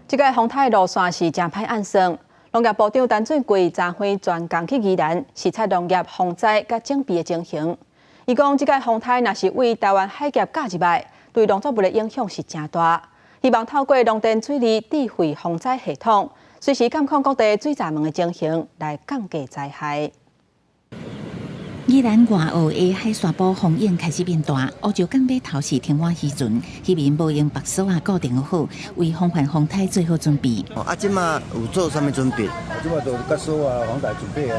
這個風颱路線是誠歹按算。農業部長陳俊貴昨昏專工去宜蘭視察農業防災佮準備的情形。伊講，這個風颱若是對台灣海峽咬入來，對農作物的影響是誠大。希望透過農田水利智慧防災系統，隨時監控各地水閘門的情形，來降低災害。宜蘭外澳的海沙埔風湧開始變大，烏石港碼頭是停滿漁船，漁民無閒縛索仔固定好，為防範風颱做好準備。啊，這馬有做啥物準備？這馬就結束啊，防台準備啊。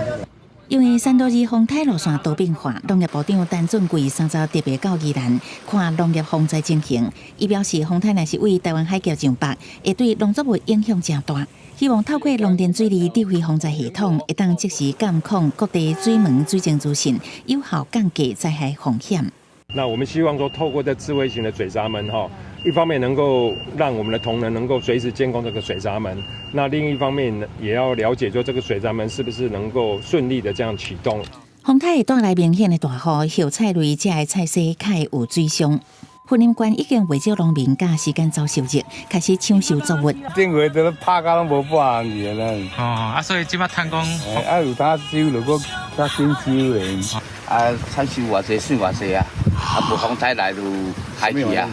因為山多爾風颱路線多變化，農業部長陳俊貴三晝特別到宜蘭看農業防災情形。伊表示，風颱若是對台灣海峽上北，會對農作物影響誠大。希望透過農田水利智慧防災系統，會當即時監控各地水門水情資訊，有效降低災害風險。那我們希望說，透過這智慧型的水閘門，哈，一方面能夠讓我們的同仁能夠隨時監控這個水閘門，那另一方面也要了解說，這個水閘門是不是能夠順利的這樣啟動。風颱會帶來明顯的大雨，葉菜類這个菜蔬較會有水傷。雲林縣已經袂少農民共時間早收日，開始搶收作物。頂月都拍甲攏無半項去啦。哦，啊，所以這馬趁講，啊，有當收就閣較緊收的。啊，採收偌濟算偌濟啊，啊，無風颱來就歹去啊。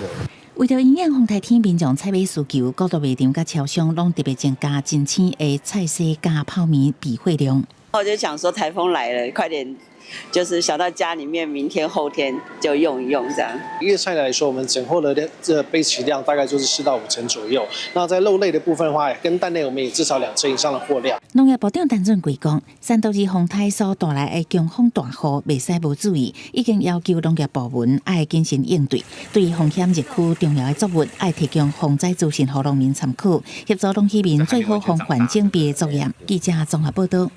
為著因應風颱天民眾採買需求，各大賣場佮超商攏特別增加真鮮的菜蔬佮泡麵備貨量。我就想說颱風來了，快點，就是想到家裡面，明天後天就用一用這樣。葉菜來說，我們整貨的量，這備齊量大概就是4到5成左右。那在肉類的部分的話，跟蛋類我們也至少2成以上的貨量。農業部長陳俊貴講，山多士風颱所帶來的強風大雨，袂使無注意，已經要求農業部門愛謹慎應對，對風險熱區重要的作物，愛提供防災資訊予農民參考，協助農漁民做好防範準備的作業。記者綜合報道。